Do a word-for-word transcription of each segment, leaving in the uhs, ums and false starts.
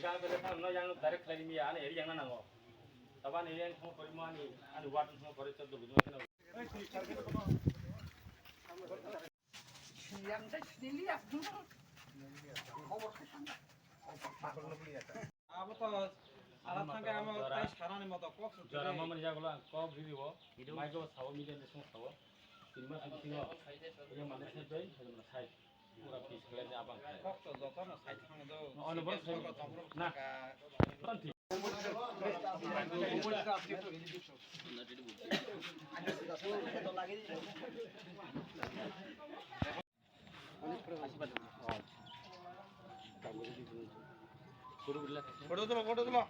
Yang bele phano yang direct khlai miya, ani eri yang na nango. Taba ani yang thang kori mo ani, ani ward thang kori choddo bujung kheno. Yang jai sini liya. Khobor khatam. Abo to ala thangkhe amo tai sarani moto kok suk jora mamani jagulo ang kok ririwo. Mai go sawo, media ni song sawo. Tin mas bisingo. Yang mana sai bai, sai mana sai. Pura peace khlai ni abang. Kok to joto no sai thang do. Ono bor sai. Na. Tanti. Photo tulo, photo tulo.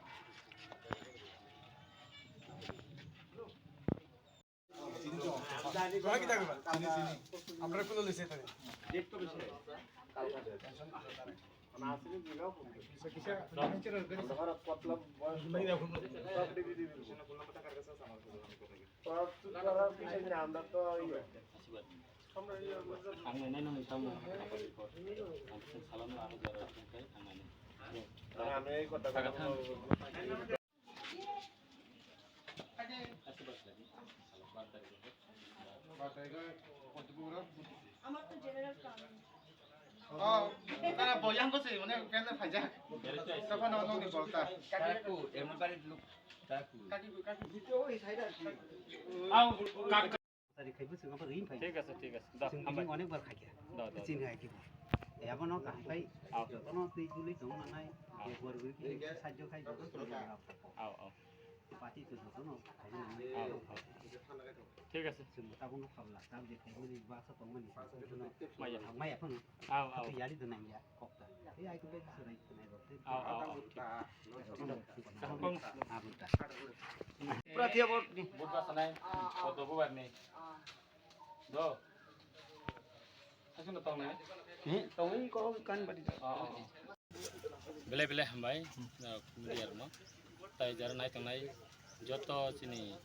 Kisa, kisa. Ang nainai nang tamo. Ang salam na ano jara kai ang nainai. Ang ano ei kota kota. Ama to general kam. Oh, tara boyang ko se, mane kena khaja. Tapa no no ni bolta. Kaku, emno bari look. Kaku. Kaku, kaku. Au, kak. Tari khai bwswk abo ring phai. Thik ase, thik ase. Da, chwng hambai. Bini onek bar khaikha. Da, da, da. Chini hai kibo. Abo no kaham khai. Au. Jotono twi tuli tong nanai. Au. Ekbar guri ki sajjo khai joto tong nanai. Au, au. Pati to jotono khai nanai. Au, au. Thik ase. Chwng tabuk no khabla. Tab je khai mani ba sa tong mani. Maya. Maya phano. Au, au. Yari do nang ya. Kokta. Ei ai kubai kisa rai kunai rok. Au, au, au. Kaham kong. Abota. Pura thia bot ni. Bot ba sanai. Bot do bubar ni. Do. Hasun do tong nai. He, tong ko kan badi. Au, au, au. Belai belai hambai. Media rok no. Tai jara nai tong nai. Joto chini,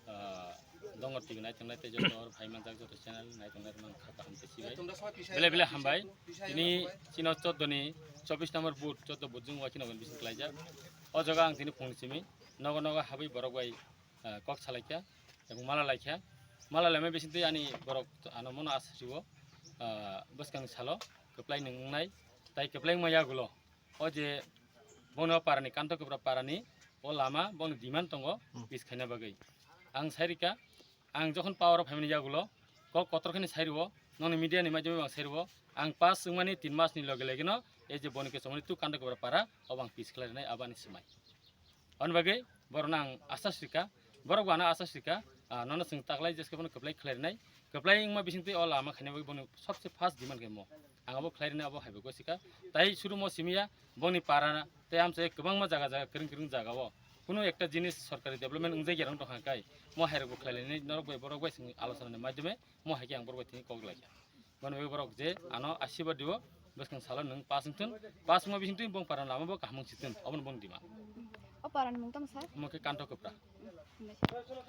ah, Dongor T V nai tongnai tei joto hor phai manjak joto channel nai tongnai rok no kha kaham khe sibai. Belai belai hambai. Tini chino choddo ni chobbish number booth, choddo booth jung wa chino bising klaijak. O jaga ang tini phung simi nogo nogo habwi borok bai, ah, kok salaikha, ebong mala laikha. Mala laimai bising twi ani borok ano mono asribo, ah, bwskang salo kwplai nung wngnai, tai kwplai wngma yagulo. O je bono parani, Kanto Kwbra parani o lama bono demand tongo, hmm, peace khaina bagwi. Ang sai rika, ang jokhon power o phaimani yagulo, kok kotor khani sai rwo, nokni media ni maidhyame ang sai rwo, ang pass wngmani tin mas ni loge loge no, ei je boni kesongmani tu Kanto Kwbra para, obo ang peace khlai rwnai abani swmai. Aboni bagwi borokno ang asas rika, borok bo ano asas rika, ah, nono chwng taklai jeske bono kwplai khlai rwnai, kwplai wngma bising twi o lama khaina bagwi bono sobse first demand khe mo. Ang abo khlai rwnai, abo hai bo gosika. Tai suru mo simiya, boni para tei amchai kwbangma jaga jaga, kwrwng kwrwng jaga o. Kunu ekta jinis sorkari development wngjak ya rong tongkha kai. Mo hai rok bo khlai lainai, norok bai borok bai sing alochona ni madhyame mo hai khe ang borok bai thini kok lai kha. Bono bai borok je ano asirwad dio, bwskang salo nwng pass wngthun, pass wngma bising twi bong para lama bo kaham wng sithun, obono bong dima. O para ni mung tamo sir? Omo khe Kanto Kwbra. Hambai sir.